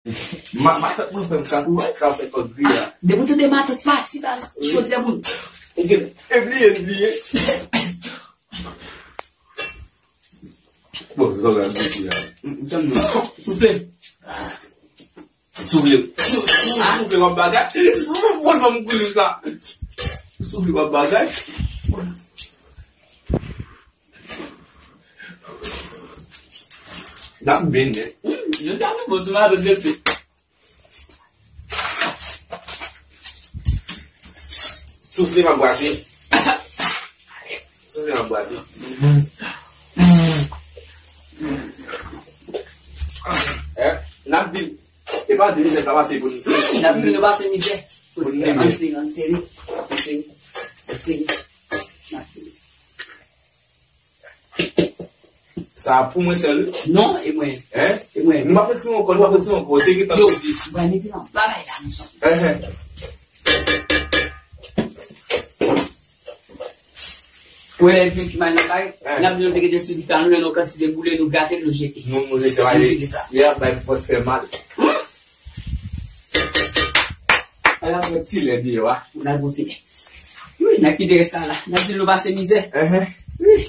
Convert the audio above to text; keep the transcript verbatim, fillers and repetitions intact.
Ma, matant mwen fè m sa tou, sa fè kòk gri a. Depi w tande matant pati, baz, chodyè moun. Ou gen, e bliye, e bliye. Bon, se sa w gade gri a. Soufle. Soufle. Soufle w ap bagay. Soufle w ap kouri la. Soufle w ap bagay. N ap byen nèt. Yo ta mwen bon sou madanm mesye. Soufle m ap brase. Soufle m ap brase. Eh, n ap di, e pa di mizè sa pase pou nou. N ap di nou pase mizè. Pou nou neme. Ann sere, ann sere. Ann sere. Ann sere. N ap sere. Sa a pou mwen sèl, wi. Non, e mwen. Hein? E mwen. Nou pa fè ti ankò, nou pa fè ti ankò. Te gentan yo, di. Mwen mete nan bagay la, mechan. Hein, hein. Wè, epi ki mal nan kay, hein, n ap di nou te gentan sou lita, nou lè nou kantite boule, nou gate, nou jete. Nou, nou jete, nou ale. Jete sa. Yè, bay pòt fè mal. Hmm? Ala mwen ti lè deyò a. N al gon ti lè. Wi, n a kite rès la la. N a di nou pase mizè. Wi.